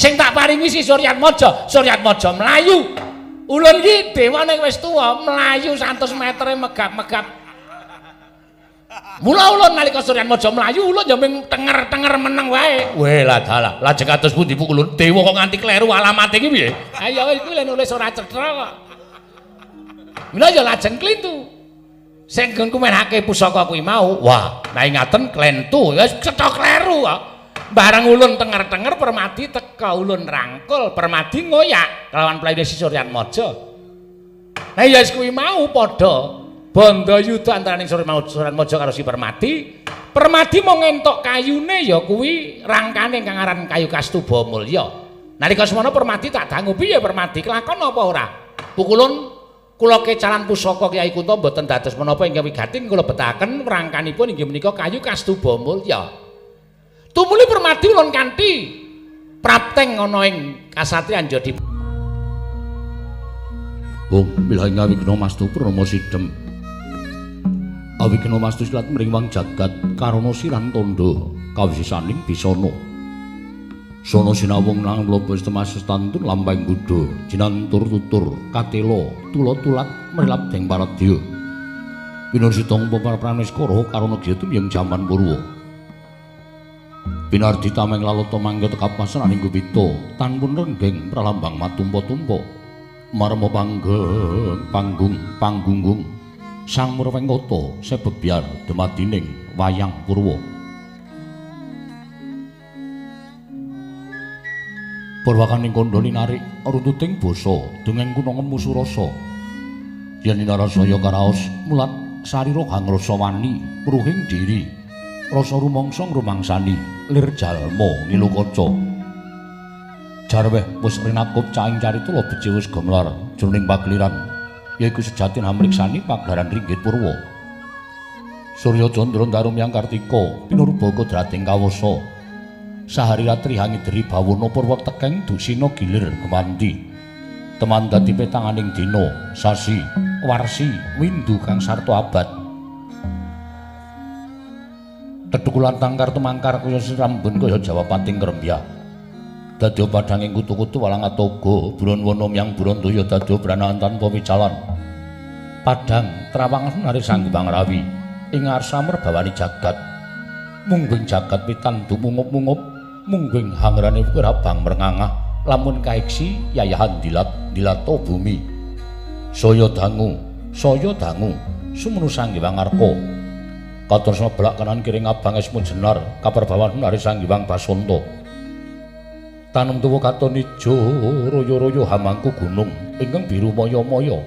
Sing tak paringi si Suryatmaja, Suryatmaja mlayu. Ulun iki dewa ning wis tuwa mlayu 100 metere megap-megap. Mula ulun nalika Suryatmaja mlayu ulun ya ming tenger-tenger meneng wae. Weh lah dalah, lajeng kados pundi Pukulun? Dewa kok nganti kleru alamate iki piye? Ayo iku lho nulis ora cetha kok. Mila ya lajeng klintu. Sing nggonku menehake pusaka kuwi mau. Wah, nek ngaten klentu, ya cetha kleru kok. Bareng ulun tenger-tenger Permadi teka ulun rangkul, Permadi ngoyak kelawan playune si Suryatmaja. Nah ya wis kuwi mau padha bandha yuda antaraning Suryatmaja karo si Permadi. Permadi mung entuk kayune ya kuwi rangkane kang aran kayu Kastuba Mulya. Nalika semono Permadi tak dangu, piye Permadi kelakon apa ora? Pukulun kula kecalan pusaka Kyai Kunta mboten dados menapa ingkang wigati kula betahaken rangkanipun inggih menika kayu Kastuba Mulya. Tumuli Permadi ulun kanthi prapteng ana ing kasatriyan Jodi. Wong milih ngawigna mastu purnama sidhem. Awigna mastu silat mringwang jagat karana siran tandha kawisisaning bisana. Sono sinawung nang mlebes temas tantun lampahing kuda jinantur tutur katela tula-tulat mrilap deng paradya. Pinursitong papraniskara karana gya tumyeng jaman purwa. Pinardi tameng lalata mangga tekapasan gupita tanpun renggeng pralambang matumpa-tumpa marma panggeng panggung panggunggung sang murwengkata sebebyar dumadining wayang purwa. Purwakaning kandha linarik runtuting basa dongeng kuna ngemu surasa yen inarasaya karaos mulat sarira kang rasa wani pruhing diri rasa rumangsa ngrumangsani lir jalma ngilu kaca. Jarweh wis rinakup caing carita beji wis gemelar jroning pageliran yaiku sejatine hamriksani pagelaran ringgit purwa. Surya candra ndarum yang kartika pinurba kodrating kawasa sahari ratri hangidri bawana purwa tekeng dusina gilir gemanti teman dadi petanganing dina sasi warsi windu kang sarta abad. Tetukulan tangkar tumangkar kaya srambun kaya jawapating krembya. Dadya padhanging kutu-kutu walang atoga buron wana myang buron toya dadya branahan tanpa wicalan. Padhang trawang nari Sang Pangrawi ing ngarsa merbawani jagat. Mungguing jagat witan dumungup-mungup, mungguing hangrane wukir abang mrengangah lamun kaiksi yayahan dilat dilata bumi. Saya dangu sumenu Sang Hyang Arka. Katur seblak kanan kiri ngabang esmu jenar kaperbawan nari Sang Hyang Basanta. Tanem tuwa katon ijo royo-royo hamangku gunung ingkang biru maya-maya.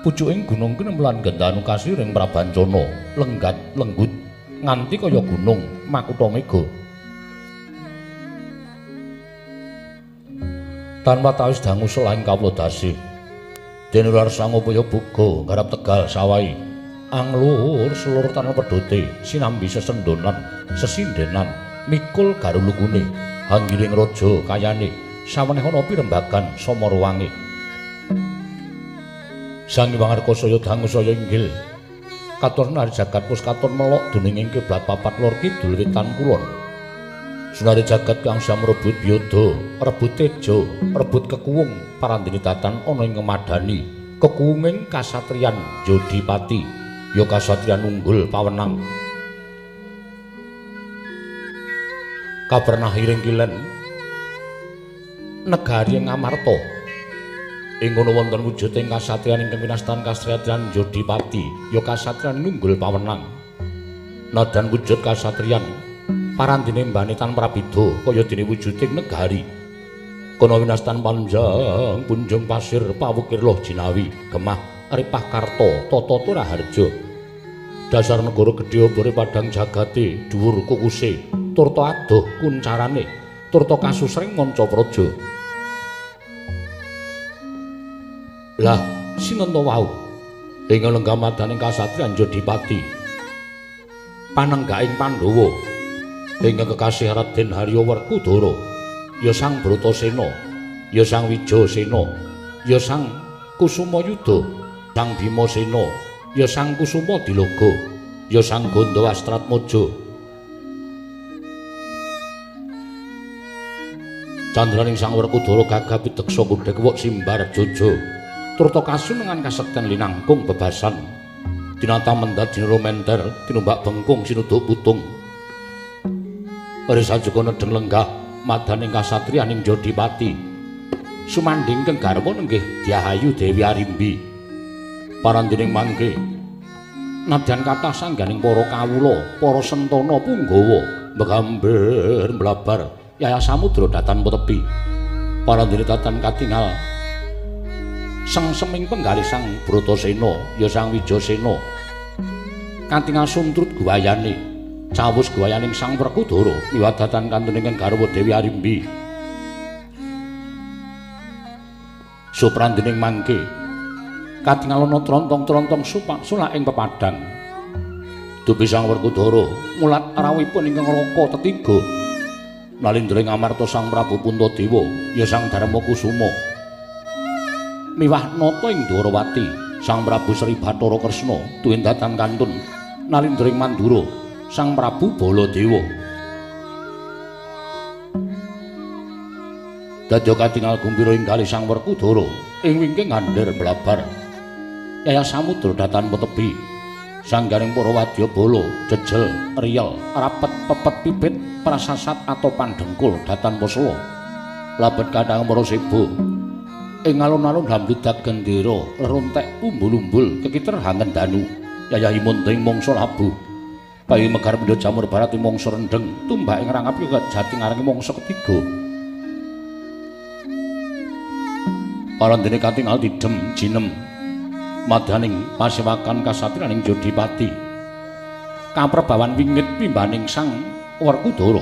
Pucuking gunung kenemlan gendanu kasiring prabancana lenggat lenggut nganti kaya gunung makutha mega. Tanpa tawis dangu selaing kawula dasih. Dene ular sangupaya buga garap tegal sawahi. Anglur selur tanpa pedote sinambi sesendonan sesindenan mikul garulukune hanggiling raja kayane saweneh ana pirembagan samarawange. Sang Hyang Arka saya dangu saya inggil katon nari jagat pus katon melok dening ing kiblat papat lor kidul wetan kulon. Sunari jagat kang samrebut biyada rebut teja rebut kekuwung parandene datan ana ing kemadani kekuwunging kasatriyan Jodipati ya kasatriyan unggul pawenang. Kaprnah iring kilen negari Ngamarta ing kono wonten wujuding kasatriyan ingkang winastan kasatriyan Jodipati ya kasatriyan nunggul pawenang. Nadan wujud kasatriyan parandene mbane tan prabida kaya dene wujuding negari. Kono winastan panjang punjung pasir pawukir loh jinawi gemah ripah karta tata raharja. Dasar negara gedhe obore padang jagate dhuwur kukuse turta adoh kuncarane turta kasusring manca praja. Lah sinten to wau ing lenggamadaning kasatriyan Jodipati panenggaking Pandhawa ingkang kekasih Raden Harya Werkudara ya Sang Bratasena ya Sang Wijayasena ya Sang Kusumayuda Sang Bimasena ya Sang Kusuma Diloga ya Sang Ganda Wastratmaja. Candraning Sang Werkudara gagah pideksa godhek wuk simbar jojo. Turta kasunengan kasekten linangkung bebasan. Dinata mendhat jinara menter tinumbak bengkung sinuduk putung. Risa juga nedheng lenggah madaning kasatriyaning Jodipati. Sumandhing keng garwa nenggih Dyahayu Dewi Arimbi. Parandining mangke nadyan kathah sangganing para kawula, para sentana punggawa megambir mlabar yaya samudra datan tepi. Parandene datan katingal sengseming penggalih Sang Bratasena ya Sang Wijasena. Katingal suntrut guwayane, cawus guwayaning Sang Werkudara miwah datan kantun ingkang garwa Dewi Arimbi. Suprandening mangke katingal ana trontong-trontong sulak ing pepadang. Dupi Sang Werkudara mulat rawuhipun ingkang raka tetiga. Nalindra ing amarta Sang Prabu Puntadewa ya Sang Darmakusuma. Miwah nata ing Dwarawati Sang Prabu Sri Bathara Kresna tuwin datan kantun nalindra ing Mandura Sang Prabu Baladewa. Dadya katingal gumbira ing kalih Sang Werkudara ing wingking ngandhir mlabar. Yaya samudra datan tepi. Sanggaring para wadyabala jejel riyel rapet pepet pipit prasasat atau pandengkul datan posla. Labet kadang para seba ing alun-alun hambludak gendera lerontek umbul-umbul kekiter hangen danu yayahi munting mangsa labuh. Bayi megar pindha jamur barat mangsa rendheng tumbak ing rangap yoga jati ngarangi mangsa ketiga. Parandene katingal didem jinem madaning pasewakan kasatriyaning Jodipati. Kaprebawan wingit pimbaning Sang Werkudara.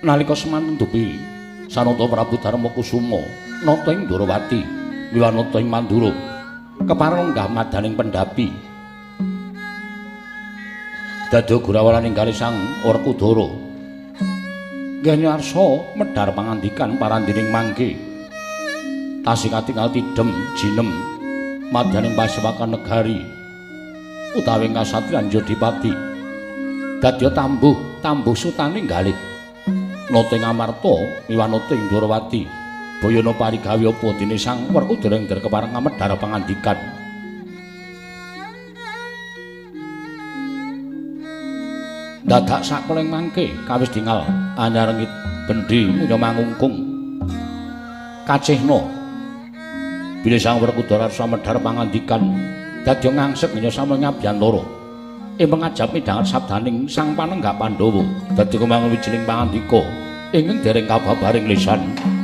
Nalika semanten dupi Sanata Prabu Darmakusuma nata ing Dwarawati miwah nata ing Mandura kepareng lenggah madaning pendhapi. Dadya gurawalan ing kalih Sang Werkudara. Nggih arsa medhar pangandikan parandining mangke. Tasih katingal tidem jinem madaning pasewakan negari utawi kasatriyan Jodipati. Dadya tambuh tambuh sutane galih. Nata ing Amarta miwah nata ing Dwarawati bayana parigawe apa dene Sang Werkudara ing kepareng ngamedhar pangandikan. Dadak sakeleng mangke kawis dingal anyarengit bendi munya mangungkung kacihna bilih Sang Werkudara arsa medhar pangandikan dadya ngangsek nya samya ngabyantara ing pangajap midhanget sabdaning Sang Panenggak Pandhawa dadi kumangun wijining pangandika ingkang dereng kababaring lisan. Jaya.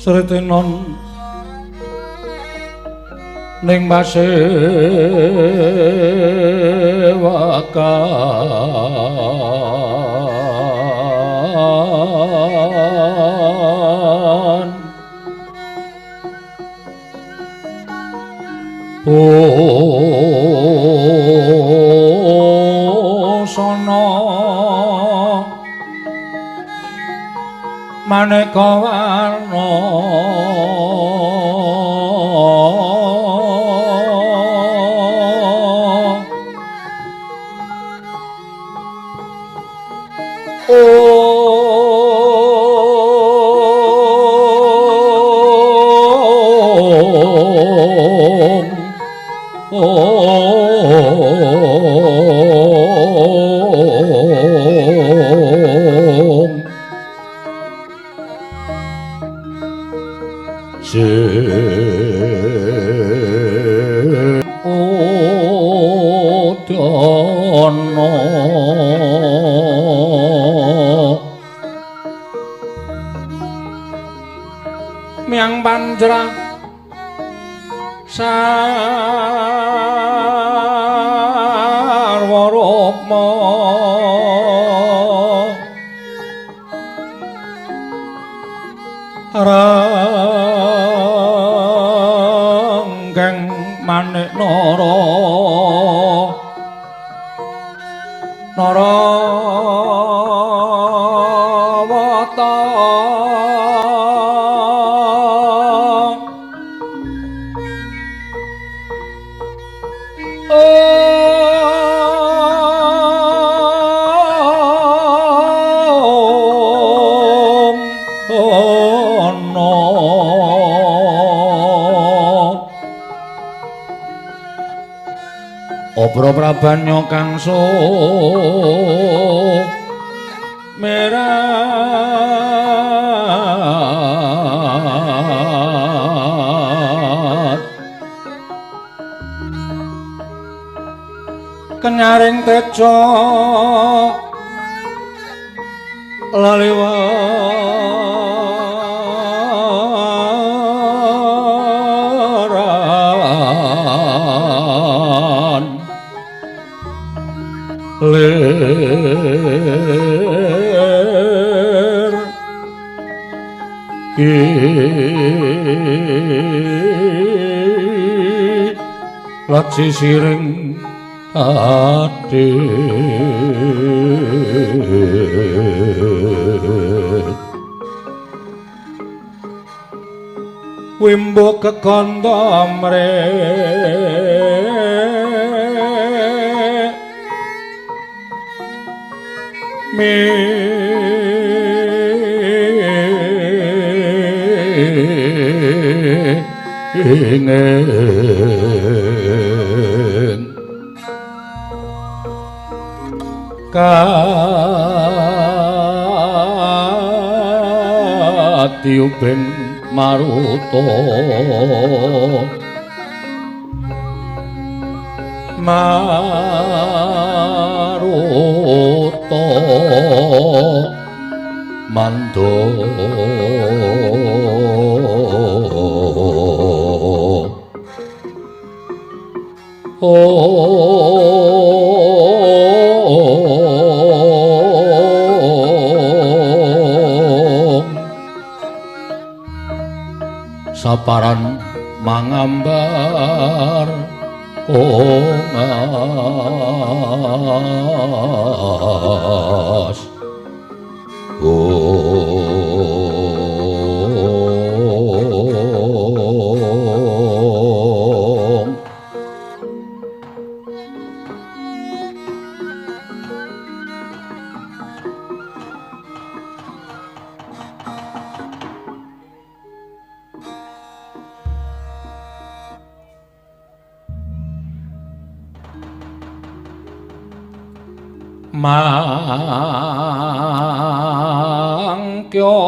Sritenon ning pasewakan. Busana maneka warna Miang panjra sarwa rukma ranggeng manik nara nara wata. Obro prabanya kang merah kenyaring tejo laliwaran lir ki siring ati wimbo kekandha mre mingin katiubing maruta maruta mando saparan mangambar kongas ong mangkyo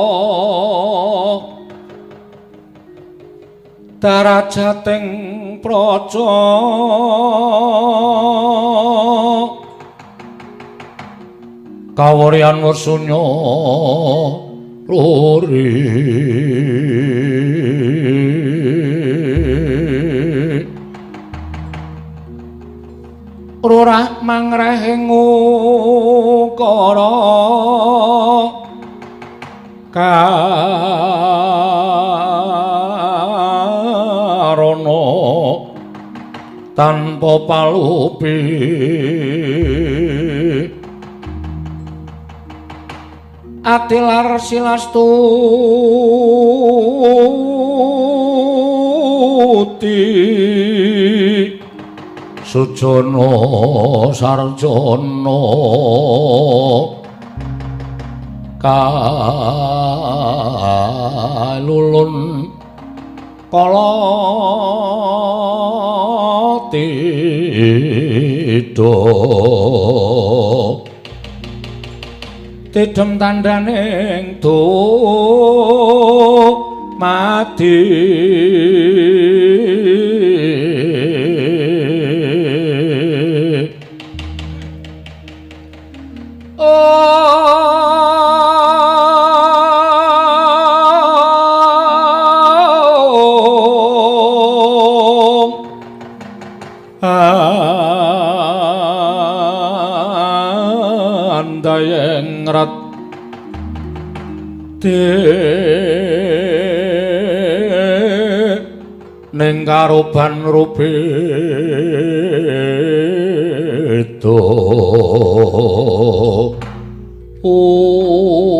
darajating praja kawuryan wasunya Rori Rorah mangreh ngukara karana tanpa palupi atilar silastuti sujana sarjana kalulun kala tidha tidhem tandhaning dumadi. Ning karoban rubeda. Om.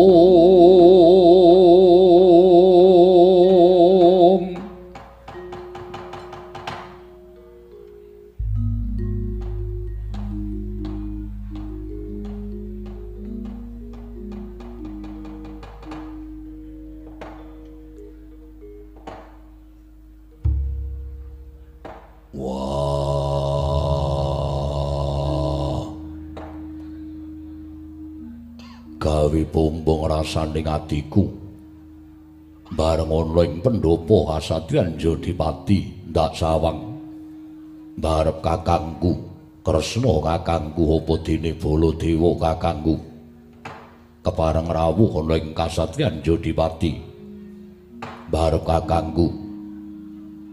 Gawe bombong rasane atiku bareng ana ing pendopo kasatriyan Jodipati ndak sawang barep kakangku Kresna kakangku apa dene Baladewa kakangku kepareng rawuh ana ing kasatriyan Jodipati barep kakangku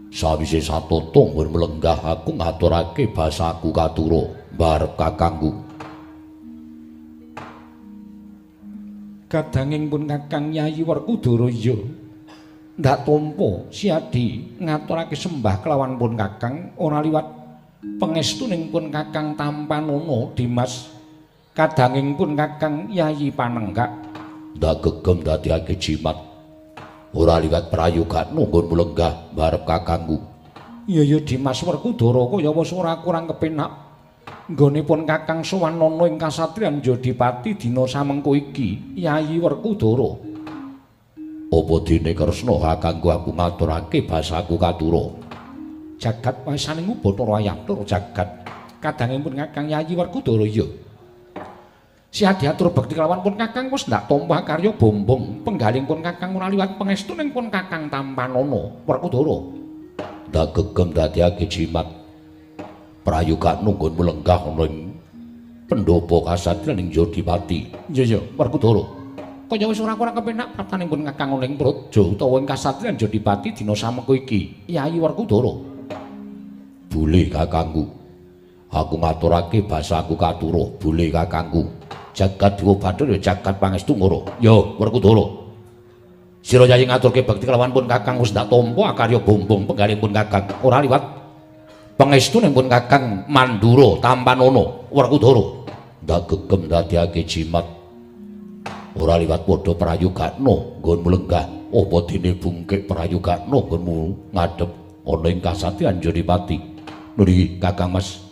sawise satata nggon mlenggah aku ngaturake basaku katura barep kakangku. Kadanging pun Kakang Yayi Werkudara iya ndak tampa Siadi ngaturake sembah kelawan pun Kakang ora liwat pangestuning pun Kakang Tampanana Dimas. Kadanging pun Kakang Yayi Panenggak ndak gegem dadiake jimat ora liwat prayogakno nggon mlenggah barep kakangku. Iya ya Dimas Werkudara kaya wis ora kurang kepenak nggone pun Kakang sowan ana ing kasatriyan Jodipati dina samengko iki Yayi Werkudara. Apa dene Kresna kakangku aku ngaturake basaku katura. Jagat wasaning Bathara Ayatur jagat. Kadanging pun Kakang Yayi Werkudara iya. Siadi atur bekti kelawan pun Kakang wis ndak tampa karya bombong penggaling pun Kakang ora liwat pangestuning pun Kakang Tampanana Werkudara. Ndak gegem dadiake jimat prayogakno nggon mlenggah ana ing pendopo kasatriyan ing Jodipati. Iya ya Werkudara. Kaya wis ora kurang kepenak praptaning pun Kakang ana ing praja utawa ing kasatriyan Jodipati dina samengko iki Yayi Werkudara. Boleh kakangku. Aku ngaturake basaku katura, boleh kakangku. Jagat Dewa Bathara ya jagat pangestu ngoro. Ya Werkudara. Sira Yayi ngaturke bekti kelawan pun Kakang wis ndak tampa akarya bombong penggaling pun Kakang ora liwat pangestuning pun Kakang Mandura Tampanana Werkudara. Ndak gegem dadiake jimat ora liwat padha prayogakno nggon mlenggah apa dene bungkik prayogakno nggonmu ngadhep ana ing kasatriyan Jodipati. Nuri Kakang Mas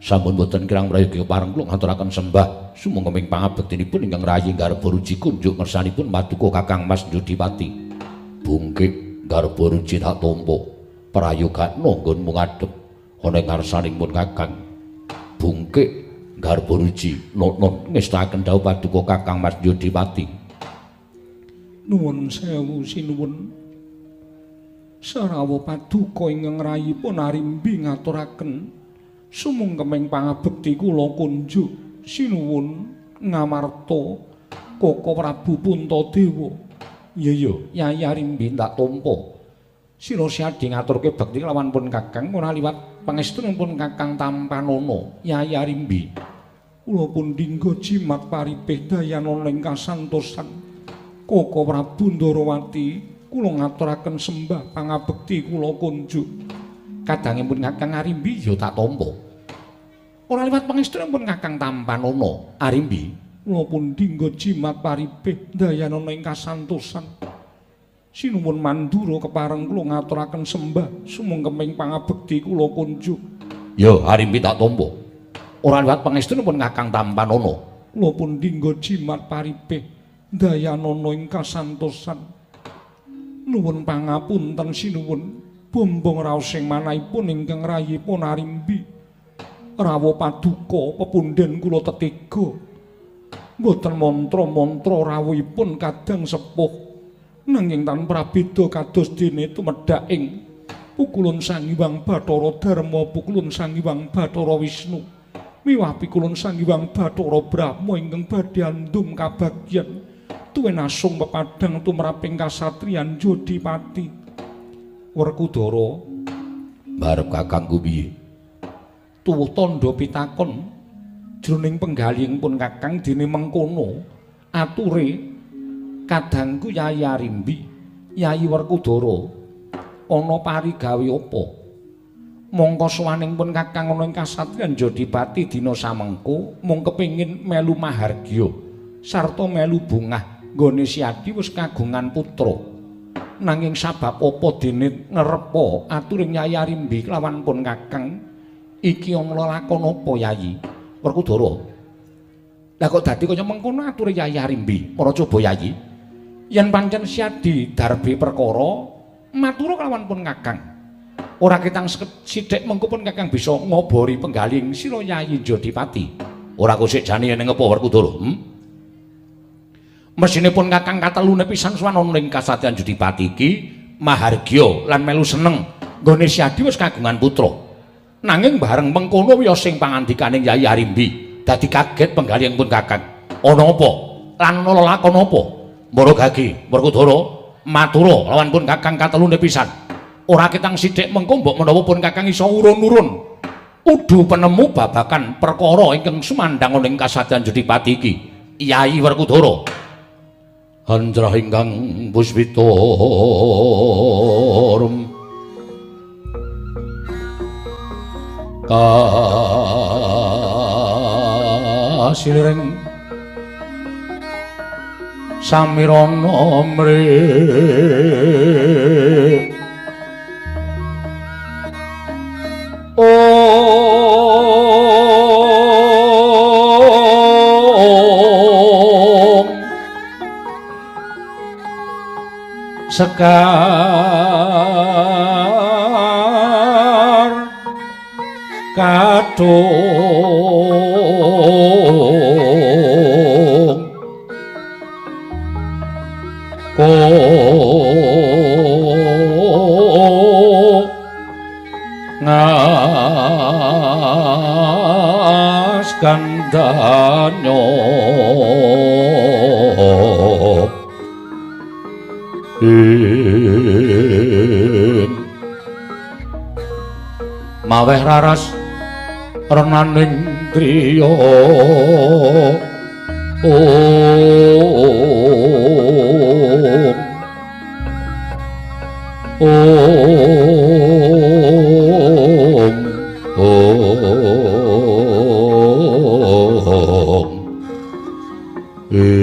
sampun boten kirang prayoga pareng kula ngaturaken sembah sumangga pangabektinipun ingkang rayi garba ruji kunjuk ngersanipun paduka Kakang Mas Jodipati. Bungkik garba ruji tak tampa prayogakno nggonmu ngadhep ana ing ngarsaning pun Kakang. Bungkik garba ruji nonon ngestakaken dawuh paduka Kakang Mas Jodipati. Nuwun sewu sinuwun. Sarawa paduka ingkang rayi pun arimbi ngaturaken sumungkeming pangabekti kula kunjuk sinuwun ngamarta Koko Prabu Puntadewa. Iya iya, Yayi Arimbi tak tampa. Sira Siadi ngaturke bekti kelawan pun Kakang ora liwat pangestunipun Kakang tampanana. Yayi Arimbi. Kula pun dinggo jimat paripih dayanana ing kasantosan. Koko Prabu Ndarawati, kula ngaturaken sembah pangabekti kula kunjuk. Kadangipun Kakang Arimbi ya tak tampa. Ora liwat pangestunipun Kakang tampanana. Arimbi, kula pun dinggo jimat paripih dayanana ing kasantosan. Sinuwun Mandura kepareng kula ngaturaken sembah sumengkeming pangabekti kula kunjuk. Ya Arimbi tak tampa. Ora liwat pangestunipun Kakang tampanana. Kula pun dinggo jimat paripih dayanana ing kasantosan. Nuwun pangapunten sinuwun, bombong raos sing manahipun ingkang rayipun Arimbi. Rawuh paduka pepundhen kula tetega. Mboten mantra-mantra rawuhipun kadang sepuh. Nanging tan prabeda kados dene tumedhak ing pukulun Sang Hyang Bathara Darma, pukulun Sang Hyang Bathara Wisnu, miwah pikulun Sang Hyang Bathara Brahma ingkang badhe andum kabagyan tuwin asung pepadhang tumraping kasatriyan Jodipati. Werkudara, barep kakangku piye? Tuwuh tandha pitakon jroning penggalihing pun Kakang dene mengkono ature kadangku Yayi Arimbi, Yayi Werkudara, ana parigawe apa? Mongko sowaning pun Kakang ana ing kasatriyan Jodipati dina samengko mung kepengin melu mahargya sarta melu bungah nggone Siadi wis kagungan putra. Nanging sabab apa dene ngrepa aturing Yayi Arimbi kelawan pun Kakang iki ana lakon apa Yayi Werkudara? Lah kok dadi kaya mengkono ature Yayi Arimbi? Ora coba Yayi. Yen pancen Siadi darbe perkara matura kelawan pun Kakang. Ora ketang sithik mengko pun Kakang bisa ngobori penggaling sira Yayi Jodipati. Ora kusik jane ning apa Werkudara? Mesine pun Kakang katelune pisan sowan ana ing kasatriyan Jodipati iki mahargya lan melu seneng nggone Siadi wis kagungan putra. Nanging bareng mengkono wiya sing pangandikaning Yayi Arimbi dadi kaget penggalihing pun Kakang. Ana apa? Lan ana lelakon apa? Mbara gage Werkudara matura lawan pun Kakang katelune pisan. Ora ketang sithik mengko mbok menawa pun Kakang iso urun-urun udu penemu babakan perkara ingkang sumandhang ana ing kasatriyan Jodipati iki. Yayi Werkudara. Hanjrah ingkang puspita rum kasiliring samirana mri om sekar kadung ko ngas kandanyo ing maweh raras renaning driya om om om ing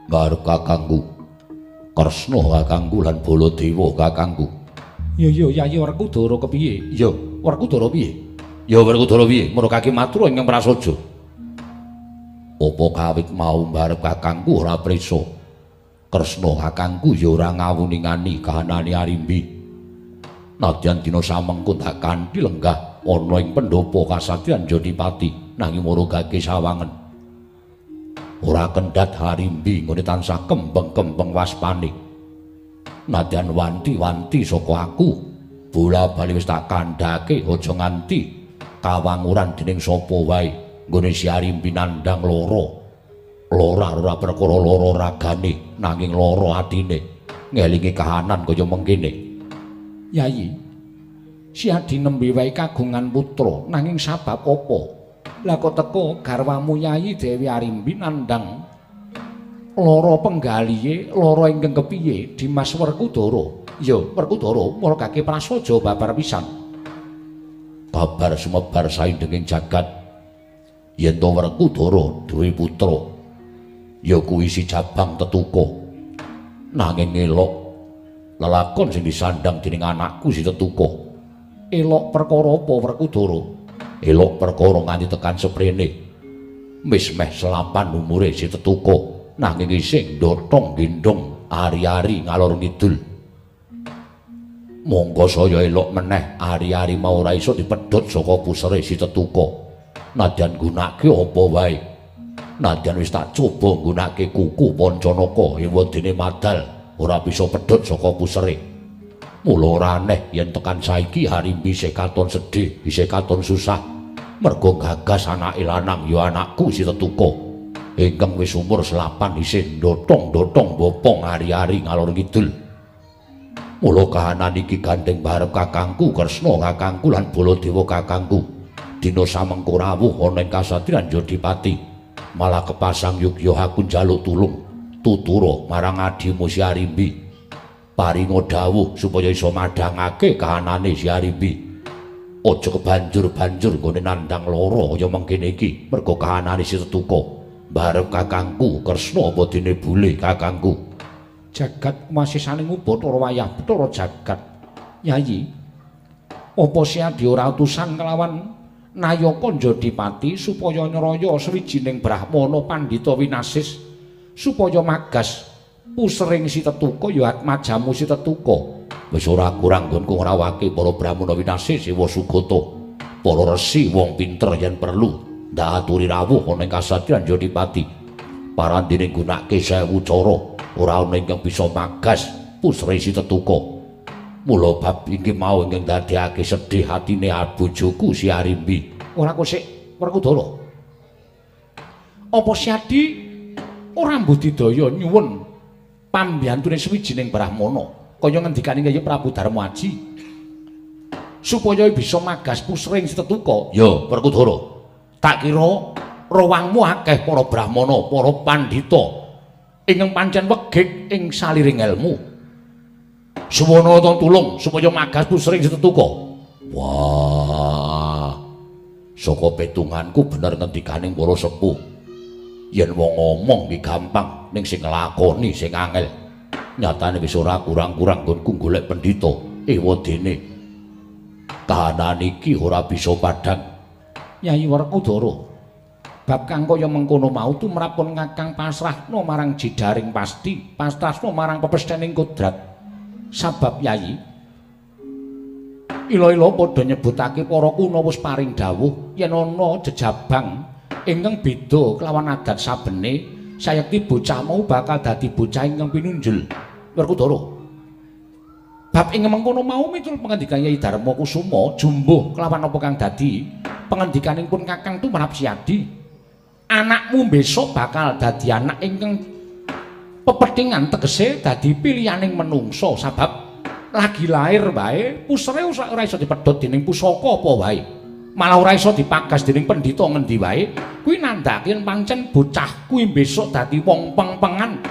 Baru kakangku Kresna kakangku lan Baladewa kakangku. Ya ya Yayi Werkudara kepiye? Ya Werkudara piye? Ya Werkudara piye? Marokake matur ingkang prasaja. Apa kawit mau mbarep kakangku ora prisa. Kresna kakangku ya ora ngawuningani kahanane Arimbi. Nadyan dina samengko tak kanthi lenggah ana ing pendhapa kasatriyan Jodipati nanging marogake sawangen. Ora kendhat Arimbi nggone tansah kembeng-kembeng waspane. Nadyan wanti-wanti saka aku, bola-bali wis tak kandhake aja nganti kawanguran dening sapa wae nggone si Arimbi nandhang lara. Lara ora perkara lara ragane, nanging lara atine ngelingi kahanan kaya mengkene. Yayi, si Adi nembe wae kagungan putra, nanging sabab apa? Lah kok teka garwamu Yayi Dewi Arimbi nandhang lara penggalihe, lara ingkang kepiye Dimas Werkudara? Ya, Werkudara margake prasaja babar pisan. Babar sumebar saindenging jagat yen to Werkudara duwe putra, ya kuwi si Jabang Tetuka. Nanging elok lelakon sing disandhang dening anakku si Tetuka. Elok perkara apa Werkudara? Elok perkara nganti tekan seprene. Wis meh selapan umure si Tetuka, nanging isih ndotong gendhong ari-ari ngalor ngidul. Monggo saya elok meneh ari-ari mau ora iso dipedhot saka pusere si Tetuka. Nadyan gunake apa wae. Nadyan wis tak coba nggunakake kuku Pancanaka ewadene madal ora bisa pedhot saka pusere. Mula ora aneh yen tekan saiki Arimbi isih katon sedih, isih katon susah. Mergo gagas anake lanang ya anakku si Tetuka. Ingkang wis umur selapan isih ndotong-ndotong bopong ari-ari ngalor ngidul. Mula kahanan iki gandeng barep kakangku Kresna kakangku lan Baladewa kakangku. Dina samengko rawuh ana ing kasatriyan Jodipati. Malah kepasang yugya aku njaluk tulung tutura marang adimu si Arimbi. Paringa dawuh supaya iso madhangake kahanane si Arimbi. Aja kebanjur-banjur nggone nandhang lara kaya mengkene iki mergo kahanane si Tetuka. Barep kakangku Kresna apa dene bule kakangku. Jagat masisaning Bathara wayah Bathara jagat. Yayi, apa si Adi ora utusan kelawan Nayaka Jodipati supaya nyraya sawijining brahmana pandhita winasis supaya magas pusering si Tetuka ya atmajamu si Tetuka. Wis ora kurang nggonku ngrawake para brahmana winasis Siwa Sugata, para resi wong pinter yen perlu ndak aturi rawuh ana ing kasatriyan Jodipati. Parandene nggunakake sewu cara ora ana ingkang bisa magas pusre si Tetuka. Mula bab iki mau ingkang ndadekake sedih atine bojoku si Arimbi. Ora kosik Werkudara. Apa si Adi ora mbudidaya nyuwun pambiyantune sawijining brahmana kaya ngendikane Kyai Prabu Darma Aji supaya bisa magas pusring si Tetuka? Ya, Werkudara. Tak kira rawangmu akeh para brahmana, para pandhita ingkang pancen wegik ing saliring ilmu. Suwana tulung supaya magas pusring si Tetuka. Wah. Saka petunganku bener ngendikaning para sepuh. Yen wong ngomong ki gampang, ning sing nglakoni sing angel. Nyatane wis ora kurang-kurang nggonku golek pendhita. Ewadene kahanan iki ora bisa padhang. Yayi Werkudara, bab kang kaya mengkono mau tumrapun Kakang pasrahno marang jidaring pasti, pasrahno marang pepesthening kodrat. Sabab Yayi, ila-ila padha nyebutake para kuna wis paring dawuh yen ana jejabang ingkang beda kelawan adat sabene, sayekti bocah mau bakal dadi bocah ingkang pinunjul. Werkudara, bab ing mengkono mau miturut pangandikan Yai Darma Kusuma jumbuh kelawan apa kang dadi pangandikanipun Kakang tumrap si Adi. Anakmu besok bakal dadi anak ingkang pepethingan, tegese dadi pilihaning menungsa, sabab lagi lahir wae pusere ora iso dipedhot dening pusaka apa wae, malah ora iso dipagas dening pendhita ngendi wae. Kuwi nandhake yen pancen bocah kuwi besok dadi wong peng-pengan,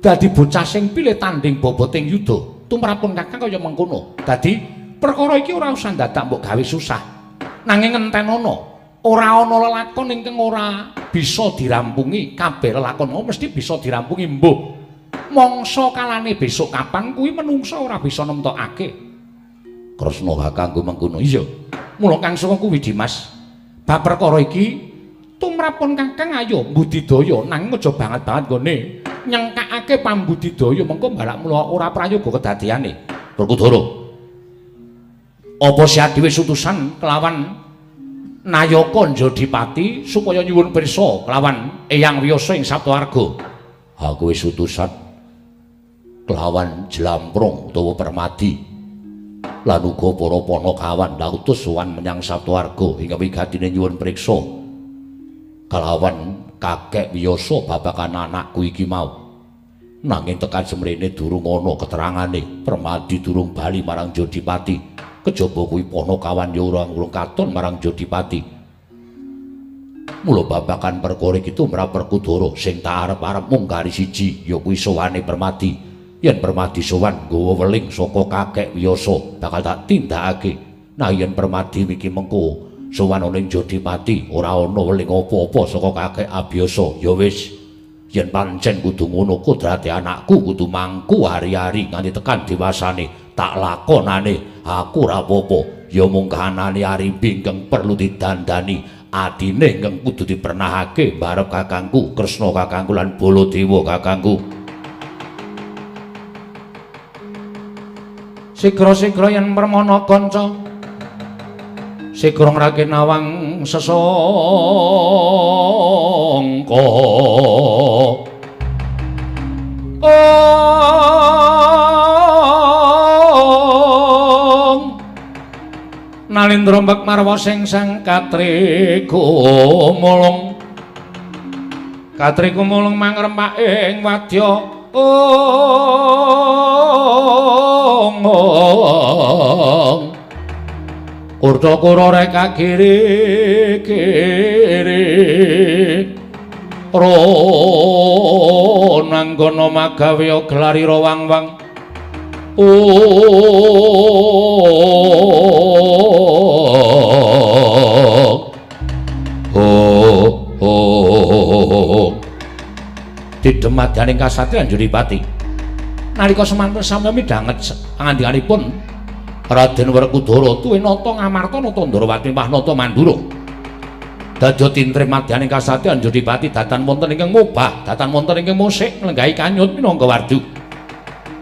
dadi bocah sing pilih tanding boboting yuda. Tumrapun Kakang kaya mengkono. Dadi perkara iki ora usah dadak mbok gawe susah, nanging ngentenono ora ana lelakon ingkang ora bisa dirampungi. Kabeh lelakon mau mesti bisa dirampungi, mbuh mangsa kalane besok kapan kuwi menungsa ora bisa nemtokake. Kresna kakangku mengkono. Iya. Mula kang saka kuwi Dimas, bab perkara iki tumrapun Kakang ayo mbudidaya, nanging aja banget-banget nggone nyengkakake pambudidaya mengko balak mula ora prayoga kedadeyane. Werkudara, apa si Adi wis utusan kelawan Nayaka Jodipati supaya nyuwun pirsa kelawan Eyang Wiyasa ing Saptawarga? Aku wis utusan. kelawan Jlamprong utawa Permadi lan uga para panakawan lautus sowan menyang Saptawarga ing wigatine nyuwun priksa kelawan kakek Wiyasa babagan anakku iki mau. Nanging tekan semrene durung ana keterangane. Permadi durung bali marang Jodipati. Kejaba kuwi panakawan ya ora urung katon marang Jodipati. Mula babagan perkara iki tumrap Werkudara sing tak arep-arep mung kari siji ya kuwi sowane Permadi. Yen Permadi sowan nggawa weling saka kakek Wiyasa bakal tak tindakake. Nah yen Permadi iki mengko sowan ana ing Jodipati ora ana weling apa-apa saka kakek Abiyasa ya wis. Yen pancen kudu ngono kodrate anakku kudu mangku ari-ari nganti tekan dewasane tak lakonane aku ora apa-apa ya mung kahanane Arimbi ingkang perlu didandani atine ingkang kudu dipernahake barep kakangku Kresna kakangku lan Baladewa kakangku. Sigra-sigra yen permana kanca sigra ngrake nawang sesangka. Ong Nalindra mbek marwa sing sang katrikumulung katrikumulung mangrempak ing wadya. Ong Kurta-kura reka kiri kiri Ronanggana magawe gelarira wang-wang. Oh Didemadyaning kasatriyan Jodipati nalika semanten samya midhanget pangandikanipun Raden Werkudara tuwe nata Ngamarta nata Ndrawati mah nata Mandura. Dadya tintrem madyaning kasatriyan Jodipati datan wonten ingkang mobah, datan wonten ingkang musik nglenggahi kanyut minangka wardu.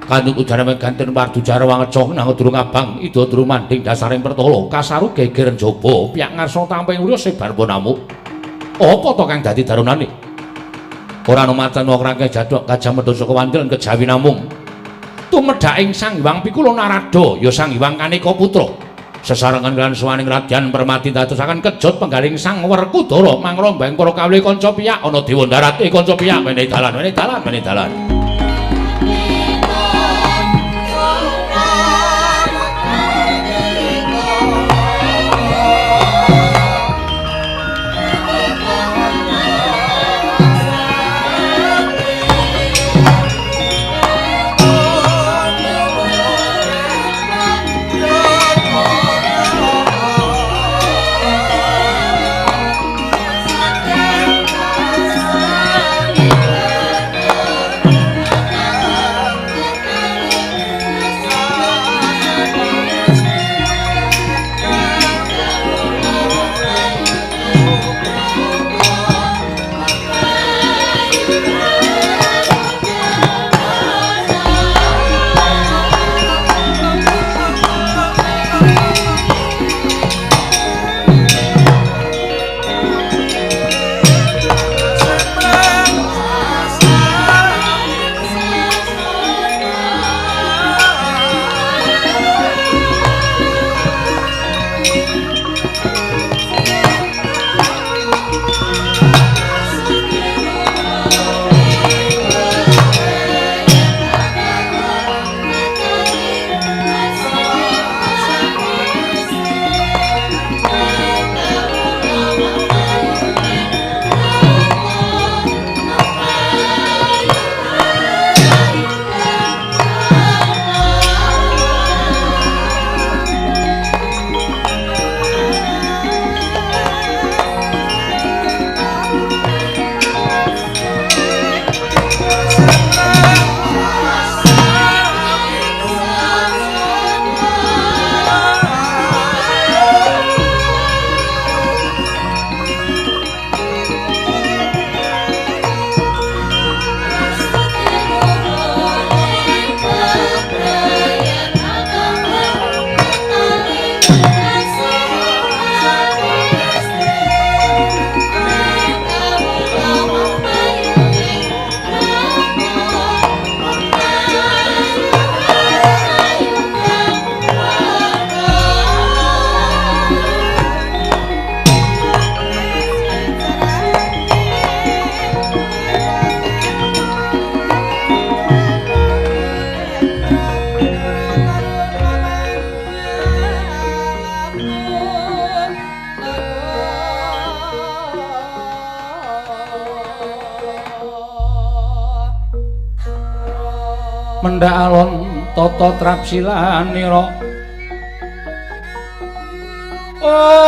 Kanyut udara meganten wardu jarwa ngecoh nang durung abang ida durung manding dasaring pertala kasaru geger njaba piyak ngarsa tamping urya sebar bonamuk. Apa to kang dadi darunane? Ora ana macan wong rangke jadhok gajah medha saka wandel kejawi namung tumedhaking Sang Hyang Pikula Narada ya Sang Hyang Kaneka Putra sesarengan lan suwaning Radyan Permati dadosaken kejot penggaling Sang Werkudara mangrombang para kawula kanca piyak ana dewa ndarat kanca piyak menehi dalan menehi dalan menehi dalan. Thank you. Mendhak alon tata trapsilanira. Om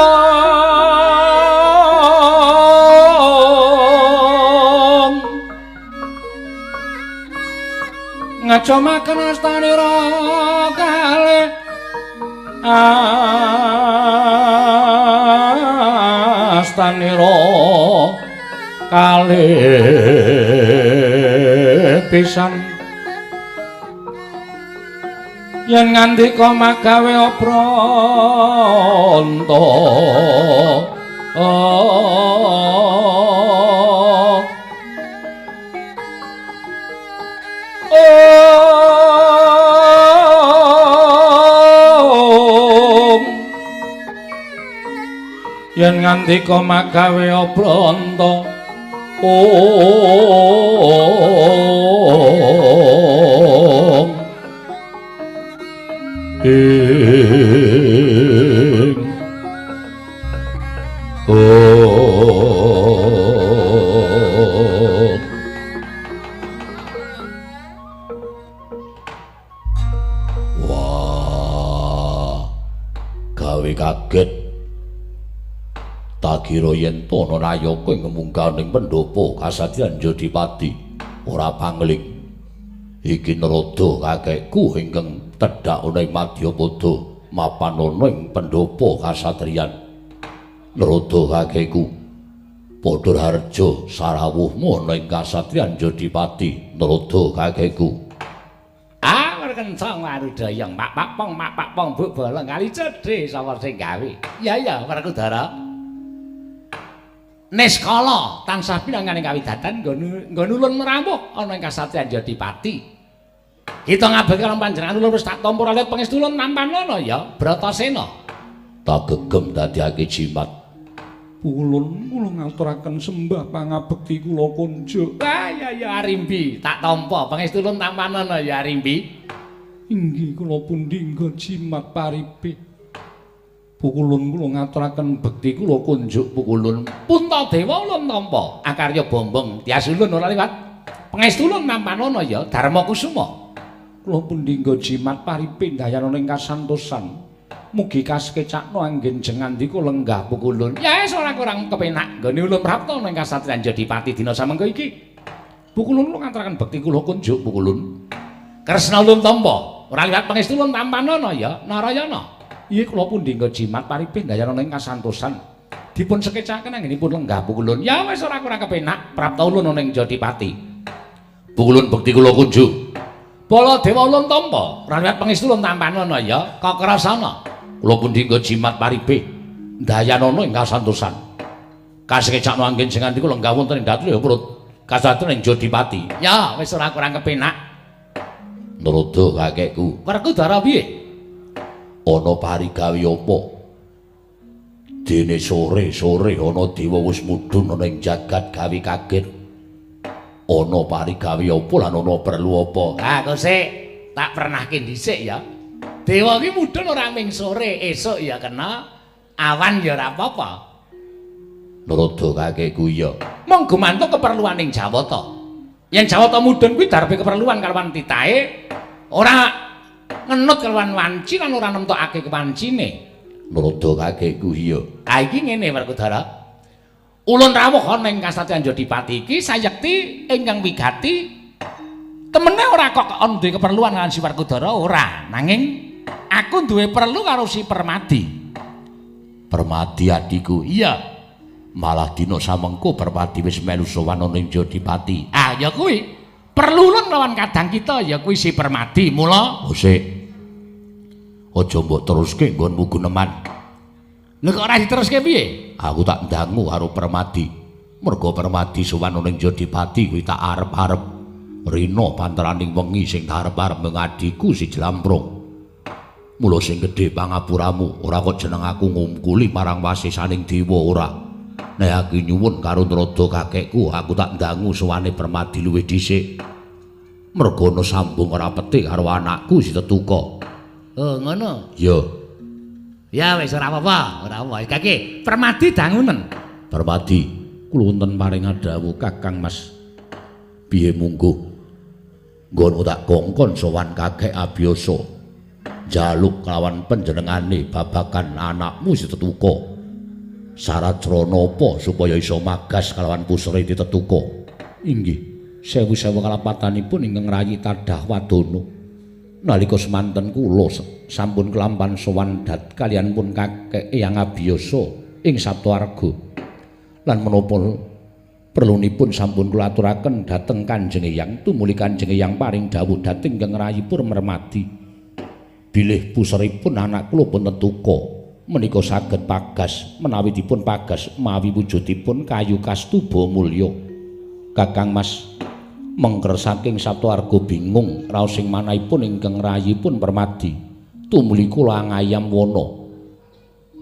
ngajomaken astanira kalih astanira kalih pisan yen ngandika magawe obranta. Om yen ngandika magawe obranta. Om ing om. Wah, gawe kaget. Tak kira yen to ana nayaka ing munggah ning pendopo kasadyan Jodipati ora pangling. Iki naroda kakekku ingkang tedhak ana ing Madyapada mapan ana ing pendopo kasatriyan. Naroda kakekku padha harja sarawuhmu ana ing kasatriyan Jodipati. Naroda kakekku. Ah, werkencang warudayang mak pak pong mak pak pong buk bolong kali cedhe sapa sing gawe. Ya ya Werkudara. Niskala tansah pinanganing kawidatan nggon ulun merawuh ana ing kasatriyan Jodipati. Kita ngabekti karo panjenengan ulun wis tak tampa ralit pangestu ulun nampanana ya Bratasena. Tak gegem dadiake jimat. Ulun kula ngaturaken sembah pangabekti kula kunjuk. Ah ya ya Arimbi, tak tampa pangestu ulun tampanana ya Arimbi. Inggih kula pundi nggo jimat paripe. Pukulun kula ngaturaken bekti kula kunjuk pukulun. Puntadewa ulun tampa akarya bombong tias ulun ora liwat. Pangestu ulun nampanana ya Darma Kusuma. Kula pundi nggo jimat paripe ndayana ing kasantosan. Mugi kasekecakno anggen jengandika lenggah pukulun. Ya wis ora kurang kepenak nggone ulun prapta ning kasatriyan Jodipati dina samengko iki. Pukulun kula ngaturaken bekti kula kunjuk pukulun. Kresna ulun tampa ora liwat pangestu ulun tampanana ya Narayana. Iya kula pundi nggo jimat paripe ndayana ing kasantosan. Dipun sekecaken anggenipun lenggah pukulun. Ya wis ora kurang kepenak prapta ulun ana ing Jodipati. Pukulun bekti kula kunjuk. Baladewa ulun tampa ora liwat pangestu ulun tampanana ya Kakrasana. Kula pundi nggo jimat paripe ndayanana ing kasantosan. Kasekecakno anggen sing nganti kula lenggah wonten ing dhateng ya perut kasatriyan ing Jodipati. Ya wis ora kurang kepenak. Naroda kakekku. Werkudara piye? Ana parigawe apa? Dene sore-sore ana dewa wis mudhun ana ing jagat gawe kaget. Ana parigawe apa lan ana perlu apa? Ah kok sik tak pernahke dhisik ya. Dewa ki mudhun ora ming sore, esuk ya kena, awan ya ora apa-apa. Naroda kakekku ya. Mung gumantung keperluan ing Jawata. Yen Jawata mudhun kuwi darepe keperluan kalawan titahe, ora ngenut kalawan wanci lan ora nemtokake kewancine. Naroda kakekku iya. Ah iki ngene Werkudara. Ulun rawuh ana ing kasatriyan Jodipati iki sayekti ingkang wigati temene ora kok ana duwe keperluan karo si Werkudara ora, nanging aku duwe perlu karo si Permadi. Permadi adhiku. Iya. Malah dina samengko Permadi wis melu sowan ana ing Jodipati. Ah ya kuwi. Perlu ulun lawan kadang kita ya kuwi si Permadi. Mula sik. Aja mbok teruske nggonmu guneman. Lho kok ora diteruske piye? Aku tak ndangu karo Permadi. Mergo Permadi sowan ana ing Jodipati kuwi tak arep-arep. Rina panteraning wengi sing tak arep-arep mung adhiku si Jlamprong. Mula sing gedhe pangapuramu ora kok jeneng aku ngungkuli marang wasisaning dewa ora. Nek aku nyuwun karo Narada kakekku, aku tak ndangu sowane Permadi luwih dhisik. Mergo ana sambung ora petik karo anakku si Tetuka. Oh ngono. Ya. Ya wis ora apa-apa, ora apa. Kake Permadi dangunen. Permadi, kula wonten paring dawuh Kakang Mas. Piye mungguh? Nggonmu tak kongkon sowan kakek Abiyasa. Njaluk kelawan panjenengane babagan anakmu si Tetuka. Syarat srana apa supaya iso magas kelawan puseri Tetuka? Inggih, sewu-sewu kalapatanipun ingkang rayi tadah wadana. Nalika semanten kula sampun kelampan sowan dat kaliyan pun kakek Eyang Abiyasa ing Saptaarga. Lan menapa perlunipun sampun kula aturaken dhateng Kanjeng Eyang, tumuli Kanjeng Eyang paring dawuh dhateng ingkang rayi Purmermadi. Bilih puseripun anak kula pun Tetuka menika saged pagas menawi dipun pagas mawi wujudipun kayu kastuba mulya. Kakang Mas mengker saking Saptaarga bingung raos ing manahipun ingkang rayipun Permadi. Tumuli kula ngayam wana.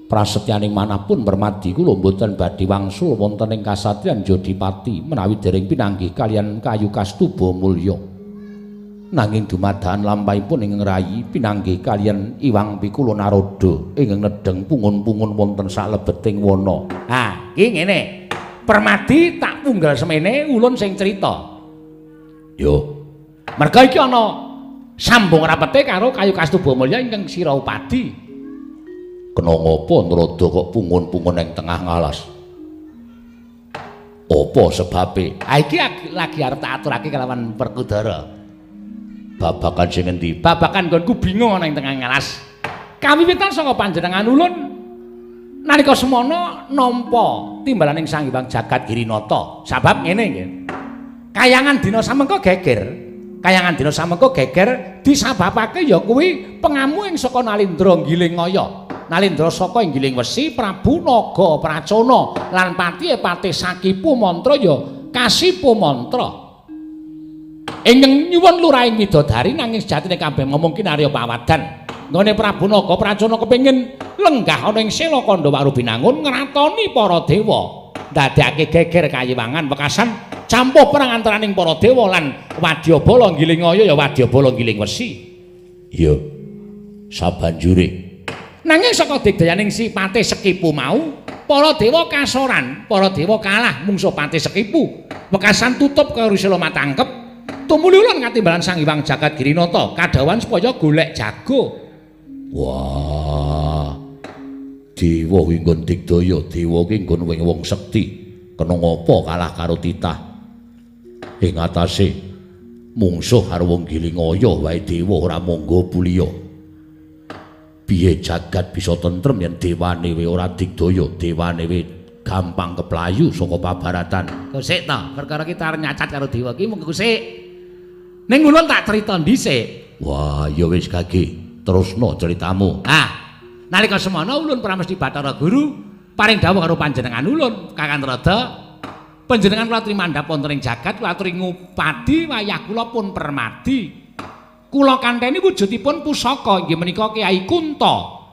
Prasetyaning manahpun Permadi kula mboten badhe wangsul wonten ing kasatriyan Jodipati menawi dereng pinanggih kaliyan kayu kastuba mulya. Nanging dumadakan lampahipun ingkang rayi pinanggih kaliyan Iwang Pikula Narada ingkang nedheng pungun-pungun wonten salebeting wana. Ha, iki ngene. Permadi tak punggal semene ulun sing crita. Yo. Merga iki ana sambung rapete karo kayu kastuba mulya ingkang sira upadi. Kena ngapa Narada kok pungun-pungun ing tengah ngalas? Apa sebabe? Ha iki lagi arep tak aturake kelawan Werkudara. Babagan sing endi? Babagan nggonku bingung ana ing tengah ngalas. Kawiwitan saka panjenengan ulun nalika semana nampa timbalaning Sang Hyang Jagat Girinata. Sabab ngene nggih. Kayangan dina samengko geger. Kayangan dina samengko geger disababake ya kuwi pengamu ing saka Nalindra Giling Ngaya. Nalindra saka ing Giling Wesi Prabu Naga Pracona lan patihe Patih Sakipu Mantra ya Kasipu Mantra. Ingkang nyuwun lurahing widodari nanging sejatine kabeh ngomong kinarya pawadan. Nggone Prabu Naga Pracona kepengin lenggah ana ing Sela Kandha Warubinangun ngratoni para dewa. Ndadekake geger kayiwangan wekasan campuh perang antaraning para dewa lan wadyabala Giling Ngaya ya wadyabala Giling Wesi. Iya. Sabanjure. Nanging saka digdayaning si Patih Sekipu mau, para dewa kasoran, para dewa kalah mungsuh Patih Sekipu. Wekasan tutup karo Sela Matangkep. Tumuli ulun katimbalan Sang Hyang Jagat Girinata kadhawan supaya golek jago. Wah. Dewa kuwi nggon digdaya, dewa ki nggon wong sekti. Kena ngapa kalah karo titah? Ing atase mungsuh karo wong Giling Ngaya wae dewa ora monggo puliya. Piye jagat bisa tentrem yen dewane we ora digdaya, dewane we gampang keplayu saka pabaratan. Kosik to, perkara kita arep nyacat karo dewa ki mung kosik. Ning ulun tak crita dhisik. Wah, ya wis gage, terusno critamu. Ah, nalika semana ulun Pramesti Bathara Guru paring dawuh karo panjenengan ulun Kakang Narada. Panjenengan kula trimandhap wonten ing jagat, kula aturi ngupadi wayah kula pun Permadi. Kula kanteni wujudipun pusaka inggih menika Kyai Kunta.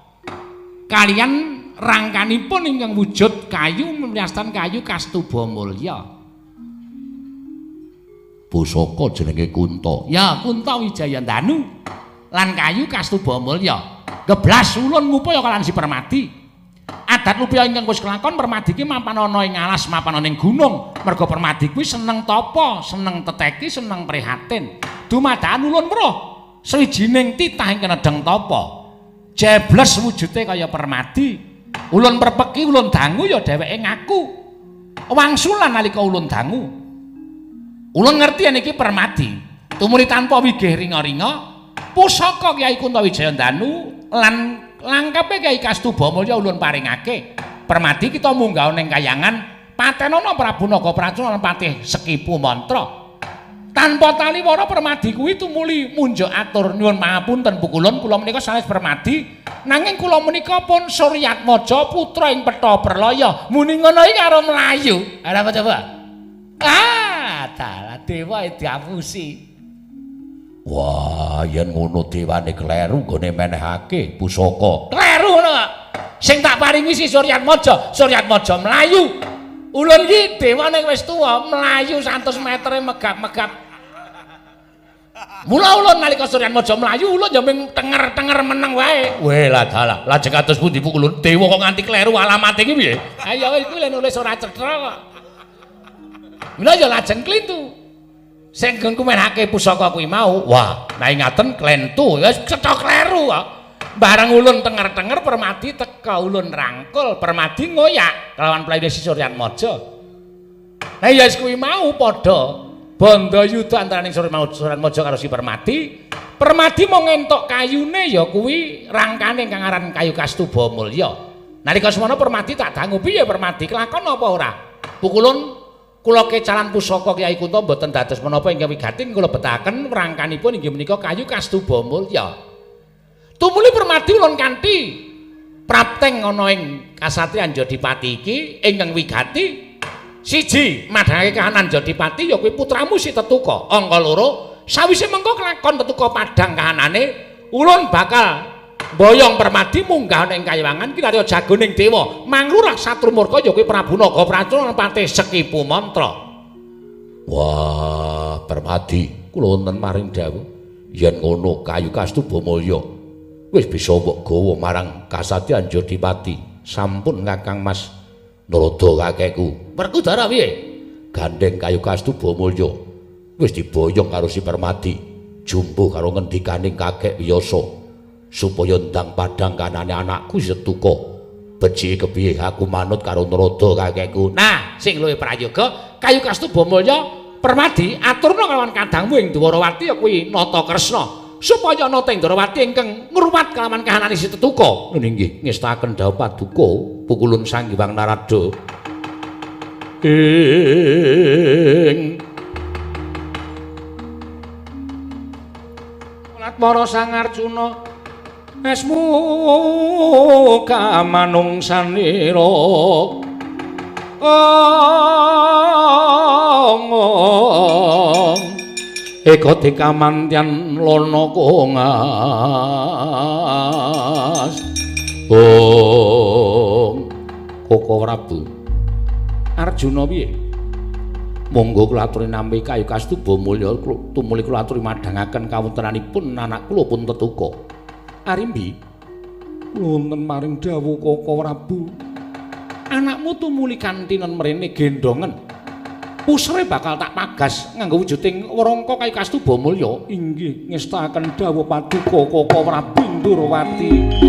Kaliyan rangkanipun ingkang wujud kayu mriyastan kayu kastuba mulya. Pusaka jenenge Kunta. Ya, Kunta Wijayandanu lan kayu kastuba mulya. Geblas ulun ngupaya kaliyan si Permadi. Adat lupaya ingkang wis kelakon Permadi ki mapan ana ing alas, mapan ana ing gunung. Merga Permadi kuwi seneng tapa, seneng teteki, seneng prihatin. Dumadakan ulun weruh swijining titah ingkang nedheng tapa. Jebles wujude kaya Permadi. Ulun prepeki, ulun dangu ya dheweke ngaku. Wangsulan nalika ulun dangu. Ulun ngerti yen iki Permadi. Tumuli tanpa wigih ringa-ringa, pusaka Kyai Kunta Wijayandanu lan langkape Kyai Kastuba Mulya ulun paringake. Permadi kita munggah ning kayangan patenono Prabu Naga Pracona lan Patih Sekipu Mantra. Tanpa taliwara Permadi kuwi tumuli munjuk atur nyuwun pangapunten pukulun kula menika sanes Permadi nanging kula menika pun Suryatmaja putra ing Petha Perlaya. Muni ngono iki karo mlayu. Ora apa coba? Ah, dalah dewa diapusi. Wah, yen ngono dewane kleru nggone menehake pusaka. Kleru ngono kok. Sing tak paringi si Suryatmaja, Suryatmaja mlayu. Ulun iki dewane wis tuwa, mlayu 100 metere megap-megap. Mula ulun nalika Suryatmaja mlayu, ulun ya ming tenger-tenger meneng wae. Weh lah dalah, lajeng kados pundi pukulun dewa kok nganti kleru alamate iki piye? Ha ya wis kuwi nulis ora cetha kok. Mula ya lajeng klintu. Sing nggonku menehake pusaka kuwi mau. Wah, nek ngaten klentu, wis cetha kleru kok. Bareng ulun tenger-tenger Permadi teka ulun rangkul, Permadi ngoyak kelawan playune Si Suryatmaja. Nah ya wis kuwi mau padha bandha yuda antaraning Suryatmaja karo Si Permadi. Permadi mung entuk kayune ya kuwi rangkane kang aran kayu Kastuba Mulya. Nalika semono Permadi tak dangu, piye Permadi kelakon apa ora? Pukulun kula kecalan pusaka Kyai Kunta mboten dados menapa ingkang wigati kula betahaken rangkanipun inggih menika kayu Kastuba Mulya. Tumuli Permadi ulun kanthi prapteng ana ing kasatriyan Jodipati iki ingkang wigati siji madhangake kahanan Jodipati ya kuwi putramu Si Tetuka. Angka loro sawise mengko kelakon Tetuka padhang kahanane ulun bakal mboyong Permadi munggah ana ing kayiwangan kinarya jagoning dewa manglurah satru murka ya kuwi Prabu Naga Pracona patih Sekipu Mantra. Wah, Permadi kula wonten maring dawuh yen ngono kayu Kastuba Mulya wis bisa mbok gawa marang kasatriyan Jodipati. Sampun Kakang Mas Narada kakekku. Werkudara piye? Gandeng kayu Kastuba Mulya wis diboyong karo Si Permadi jumbuh karo ngendikaning kakek Wiyasa supaya ndang padhang kanane anakku Si Tetuka. Becike kepiye aku manut karo Narada kakekku. Nah, sing luwih prayoga kayu Kastuba Mulya Permadi aturna kalawan kadangmu ing Dwarawati ya kuwi Nata Kresna supaya nata ing Dwarawati ingkang ngruwat kalawan kahanane Si Tetuka. Nggih, ngestaken dawuh paduka pukulun Sang Hyang Narada. Ing Para Sang Arjuna esmu kamanungsanira eka dikamantyan lana kongas. Ong Koko Prabu Arjuna piye? Monggo kula aturi nampi kayu Kastuba Mulya tumuli kula aturi madhangaken kawontenanipun anak kula pun Tetuka. Arimbi kula wonten maring dawuh Koko Prabu. Anakmu tumuli kantinen mrene gendongen. Pusre bakal tak pagas nganggo wujuding warangka kayu Kastuba Mulya. Inggih ngestakaken dawuh paduka Koko Prabu Ndorowati.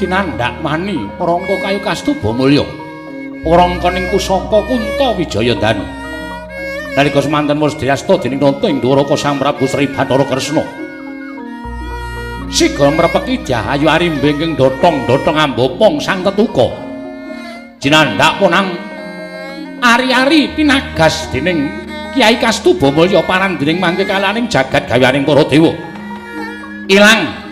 Cinandak mani rangka kayu Kastuba Mulya rangkaning pusaka Kunta Wijayandanu. Nalika semanten wis diasta dening Nata ing Dwaraka Sang Prabu Sri Bathara Kresna siga mrepeki Jahayu Arimbi ingkang dotong-dotong ambopong Sang Tetuka. Cinandak ponang ari-ari pinagas dening Kyai Kastuba Mulya paran dening mangke kalaning jagat gaweaning para dewa. Ilang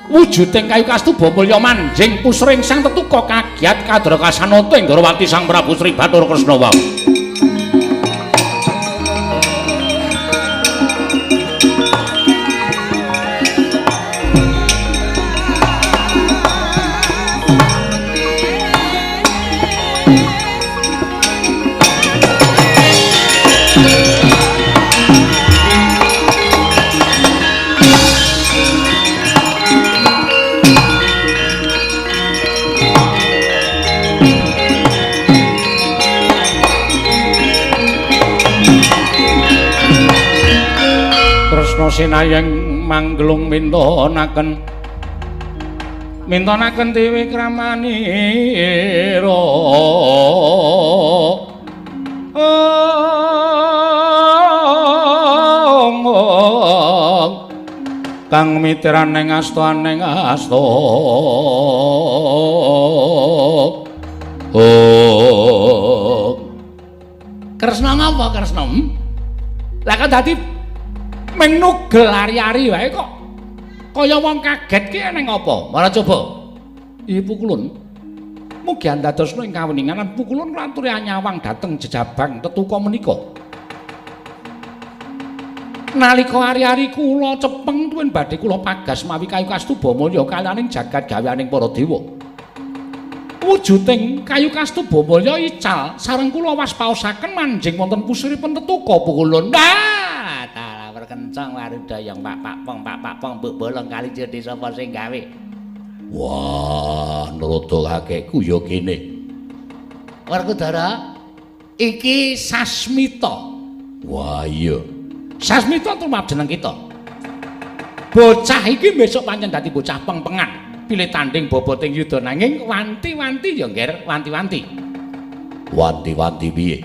wujuding kayu Kastuba Mulya manjing pusring Sang Tetuka kagiat kadra kasanata ing Dwarawati Sang Prabu Sri Bathara Kresna wau. Sinayeng manggelung mintonaken mintonaken dewi kramanira. Oh. Kang mitiran ning asta ning asta. Oh. Kresna ngapa Kresna? Lah kok dadi meng nugel ari-ari wae kok kaya wong kaget ki ning apa? Malah coba. Ibu kulun. Mugi andadosna ing kaweningan lan pukulun nglanturi anyawang dhateng jejabang tetuka menika. Nalika ari-ari kula cepeng tuwin badhe kula pagas mawi kayu kastuba mulya kaliyaning jagat gaweaning para dewa. Wujuding kayu kastuba mulya ical sareng kula waspaosaken manjing wonten pusuripun tetuka pukulun. Nah, dalah perkencang warudayang pak pak pong pak pak pong mbok bolong kali jodhe sapa sing gawe. Wah, Narada kakekku ya kene. Werkudara, iki Sasmita. Wah, iya. Sasmita tumrap jeneng kita. Bocah iki besok pancen dadi bocah pengpengan. Pilih tanding boboting yuda nanging wanti-wanti ya, Ngger, wanti-wanti. Wanti-wanti piye?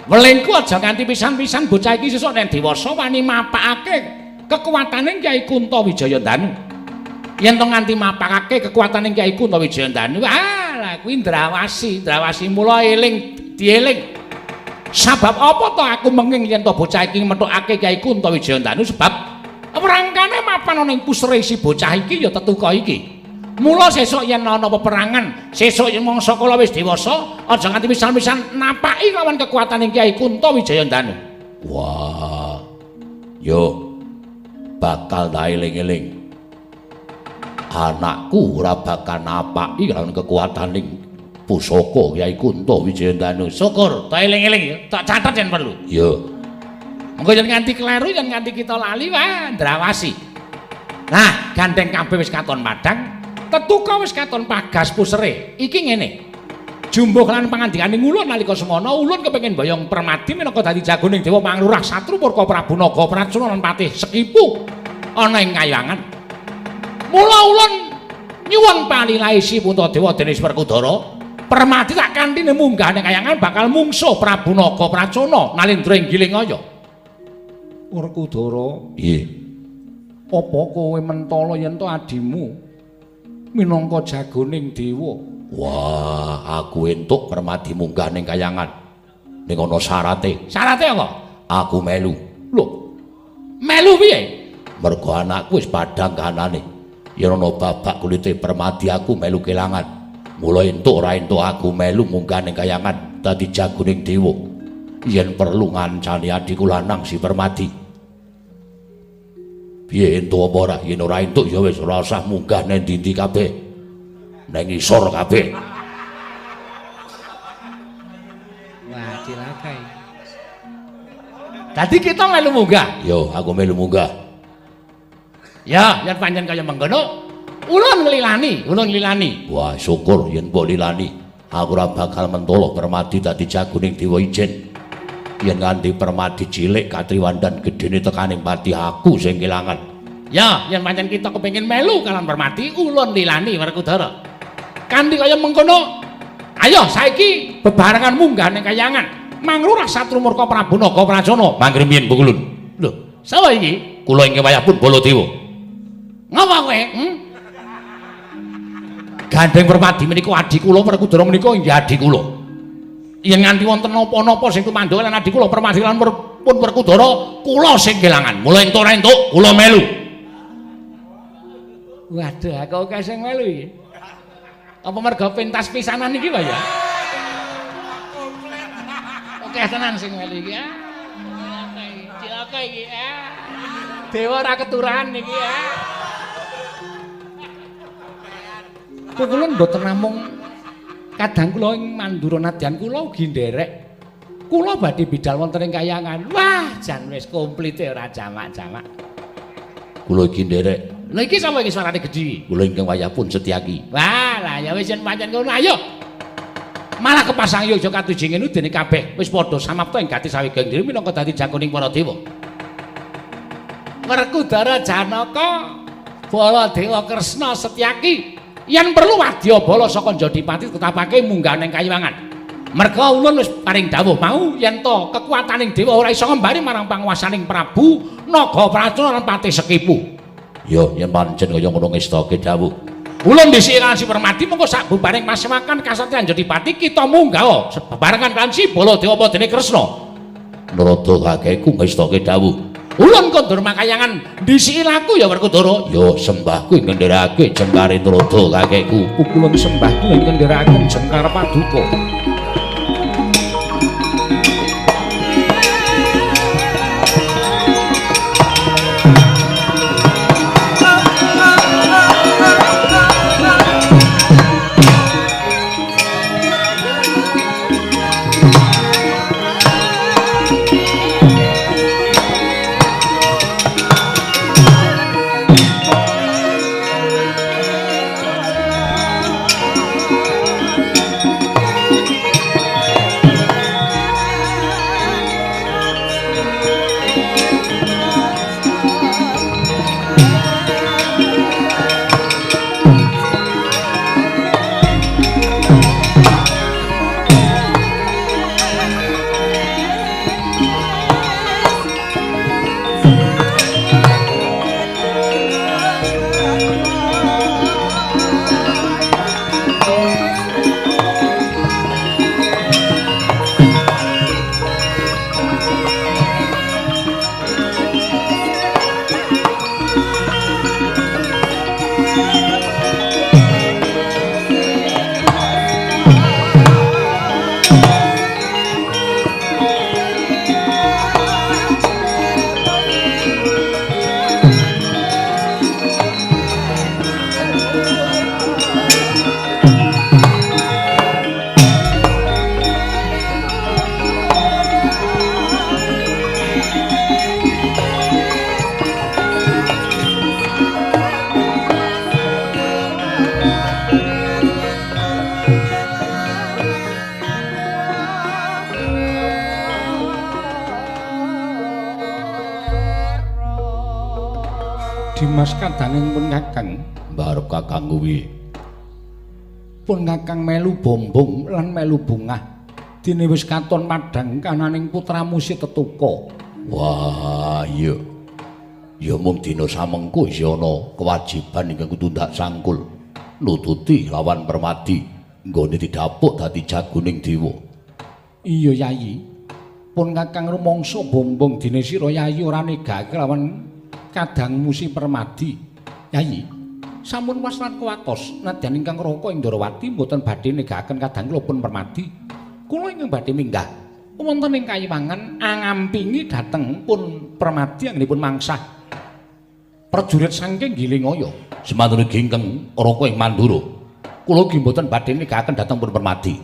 Welingku aja nganti pisan-pisan bocah iki sesuk nek dewasa wani mapakake kekuatane Kyai Kunta Wijayandanu. Yen to nganti mapakake kekuatane Kyai Kunta Wijayandanu, ah lah kuwi ndrawasi, ndrawasi mula eling dieling. Sabab apa to aku menging yen to bocah iki methukake Kyai Kunta Wijayandanu sebab wrangkane mapan ana ing pusere si bocah iki ya tetuka iki. Mula sesuk yen ana peperangan, sesuk yen mangsa kala wis dewasa, aja nganti pisan-pisan napaki lawan kekuatane Kyai Kunta Wijayandanu. Wah. Yo bakal tak eling-eling. Anakku ora bakal napaki lawan kekuatane pusaka Kyai Kunta Wijayandanu. Syukur, tak eling-eling ya, tak catet yen perlu. Yo. Mengko yen nganti kleru, yen nganti kita lali, wah ndrawasi. Nah, gandeng kabeh wis katon padhang, tetuka wis katon pagas pusere. Iki ngene. Jumbuh lan pangandikane ulun nalika semana ulun kepengin boyong Permadi minangka dadi jagoning dewa Manglurah Satru Purka Prabu Naga Pracuna lan Patih Sekipu ana ing kayangan. Mula ulun nyuwun palilahi si Puntadewa dene Werkudara. Permadi tak kanthine munggah ning kayangan bakal mungsuh Prabu Naga Pracuna nalindra ing Gilingaya. Werkudara, piye? Apa kowe mentala yen to adimu minangka jagoning dewa? Wah, aku entuk Permadi munggah ning kayangan. Ning ana syarate. Syarate apa? Aku melu. Lho. Melu piye? Mergo anakku wis padhang kanane. Yen ana babak kulite Permadi aku melu kelangan. Mula entuk ora entuk aku melu munggah ning kayangan dadi jagoning dewa. Yen perlu ngancani adhiku lanang si Permadi. Piye entuk apa ora? Yen ora entuk ya wis ora usah munggah nang ndi-ndi kabeh. Nang ngisor kabeh. Wah, cilaka iki. Dadi kita melu munggah. Yo, aku melu munggah. Ya, yen pancen kaya mengkono, ulun nglilani, ulun nglilani. Wah, syukur yen mbok lilani. Aku ora bakal mentolo Permadi dadi jagoning dewa ijen. Yen nganti Permadi cilik katriwandan gedene tekaning pati aku sing kelangan. Ya, yen pancen kita kepengin melu kalawan Permadi, ulun lilani Werkudara. Kanthi kaya mengkono, ayo saiki bebarengan munggah ning kayangan. Manglurah Satru Murka Prabu Naga Pracana. Mangrumiyin Pukulun. Lho, sapa iki? Kula ingkang wayahpun Baladewa. Ngapa kowe? Gandeng Permadi menika adhi kula, Werkudara menika inggih adhi kula. Yen nganti wonten napa-napa sing tumandha lan adhi kula Permadi lan pun Werkudara, kula sing kelangan. Mula entuk ora entuk kula melu. Waduh, aku akeh sing melu iki. Apa mergo pentas pisanan iki wae ya? Akeh tenan sing melu iki. Ah, cilaka iki. Ah. Dewa ora keturahan iki ya. Kula mboten namung kadang kula ing Mandura nadyan kula ugi nderek. Kula badhe bidal wonten ing kayangan. Wah, jan wis komplite ora jamak-jamak. Kula iki nderek. Lha iki sapa iki suarane gedhi? Kula ingkang wayahpun Setyaki. Wah, lah ya wis yen pancen ngono ayo. Malah kepasang yoga katuji ngene dene kabeh wis padha samapta ing gati sawegeng diri minangka dadi jagoning para dewa. Werkudara Janaka, Baladewa Kresna Setyaki. Yen perlu wadyabala saka Jodipati tetapake munggah ning kayiwangan. Merga ulun wis paring dawuh mau yen to kekuataning dewa ora iso ngembari marang panguwasaning Prabu Naga Pracuna lan Patih Sekipu. Yo yen pancen kaya ngono ngestake dawuh. Ulun dhisik lan si Permadi mengko sak bubaring pasewakan kasatriyan Jodipati kita munggah bebarengan lan si Baladewa apa dene Kresna. Narada kakekku ngestake dawuh. Ulun kondur makayangan dhisiki laku ya Werkudara. Ya sembahku ing ngendherake jengkare Narada kakekku. Pukulun sembahku ing ngendherake jengkar paduka. Dimas kadanging pun kakang mbarep kakang kuwi pun kakang melu bombong lan melu bungah dene wis katon padhang kananing putramu si Tetuka. Wah iya ya mung dina samengko isih ana kewajiban ingkang kudu ndak sangkul nututi lawan Permadi nggone didapuk dadi jagoning dewa. Iya Yayi, pun kakang rumangsa bombong dene sira Yayi ora negake lawan kadangmu si Permadi. Yayi, sampun was lan kuwatos nadyan ingkang raka ing Ndorowati mboten badhe negaken kadang kula pun Permadi. Kula ingkang badhe minggah wonten ing Kayiwangan angampingi dhateng pun Permadi anggenipun mangsah prajurit saking Gilingaya. Semanten ugi ingkang raka ing Mandura. Kula ugi mboten badhe negaken dhateng pun Permadi.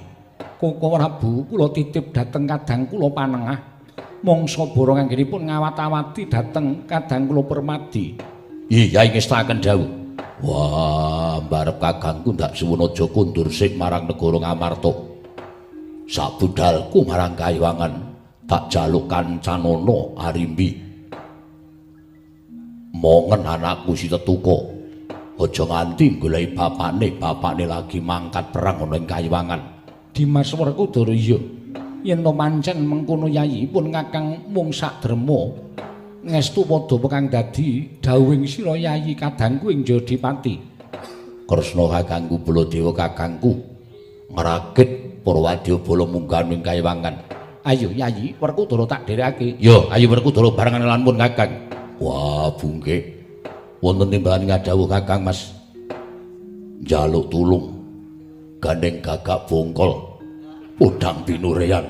Koko Prabu kula titip dhateng kadang kula panengah. Mangsa borong anggenipun ngawat-awati dhateng kadang kula Permadi. Iya ngestakaken dawuh. Wah, mbarep kakangku ndak suwun aja kundur sik marang negara Ngamarta. Sabudalku marang Kayiwangan tak jaluk kancanana Arimbi. Mongen anakku si Tetuka. Aja nganti goleki bapakne, bapakne lagi mangkat perang ana ing Kayiwangan. Dimas Werkudara iya. Yen to pancen mengkono Yayi pun kakang mung sak derma ngestu padha kang dadi dawuhing sira Yayi kadangku ing Jodipati. Kresna kakangku Baladewa kakangku ngrakit para wadyabala munggah ing Kayiwangan. Ayo Yayi Werkudara tak dherekake. Yo ayo Werkudara barengan lan pun kakang. Wah bungke wonten timbalan ngadhawuh kakang Mas. Njaluk tulung gandeng gagak bongkol podang pinurean.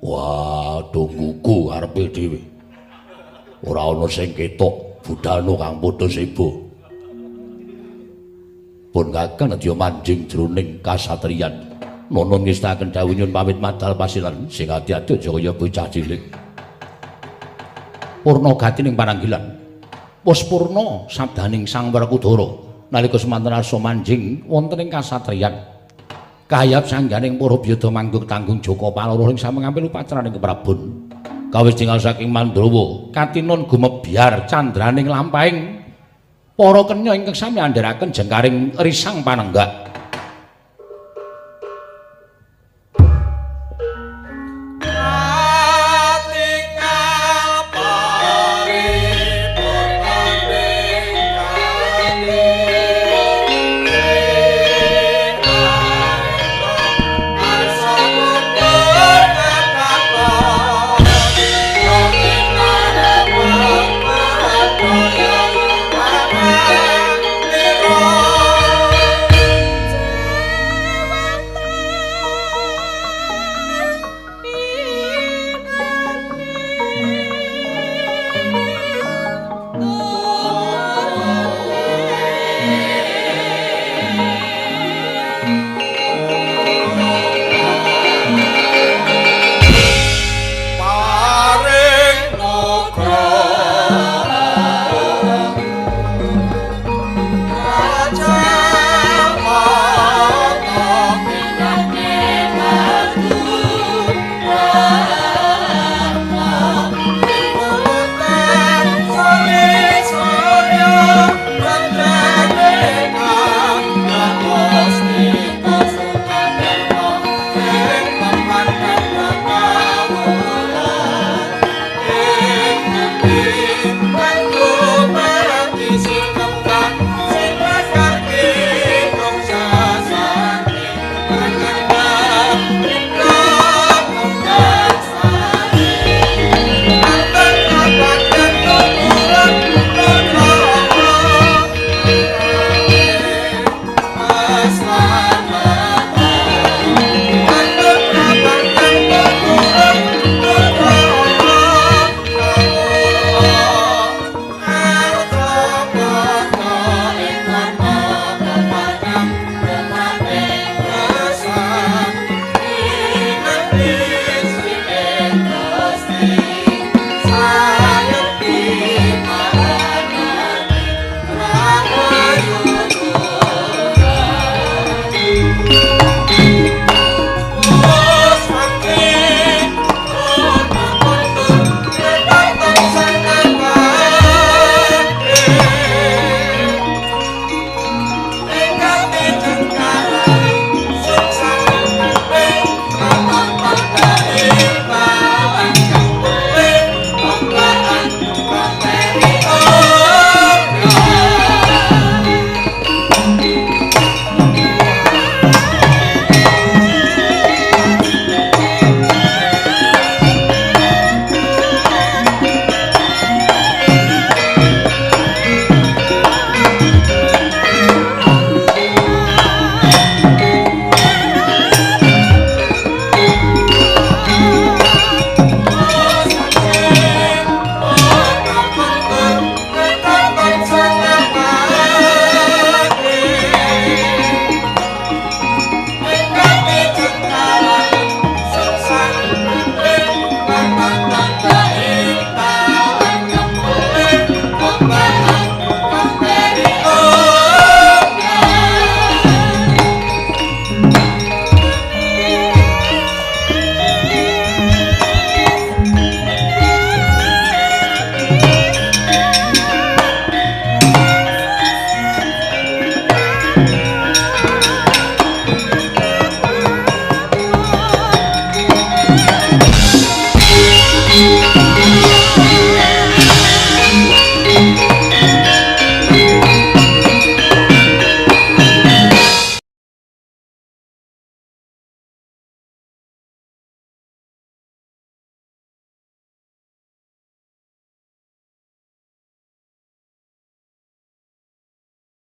Wah, dongguku arepe dhewe. Ora ana sing ketok, budalno kang padha sebo. Pun kakang nedya manjing jroning kasatriyan. Nono ngestakaken dawuh nyun pamit madal pasilan sing ati-ati aja kaya bocah cilik. Purna gatining pananggilan. Wis purna sabdaning Sang Werkudara nalika semanten arsa manjing wonten ing kasatriyan. Kayap sangganing para biyada manggung tanggung jaka paloro ing samengampil upacaraning keprabon. Kawis tinggal saking Mandrawa katinon gumebyar candraning lampahing para kenya ingkang sami andharaken jengkaring risang panenggak.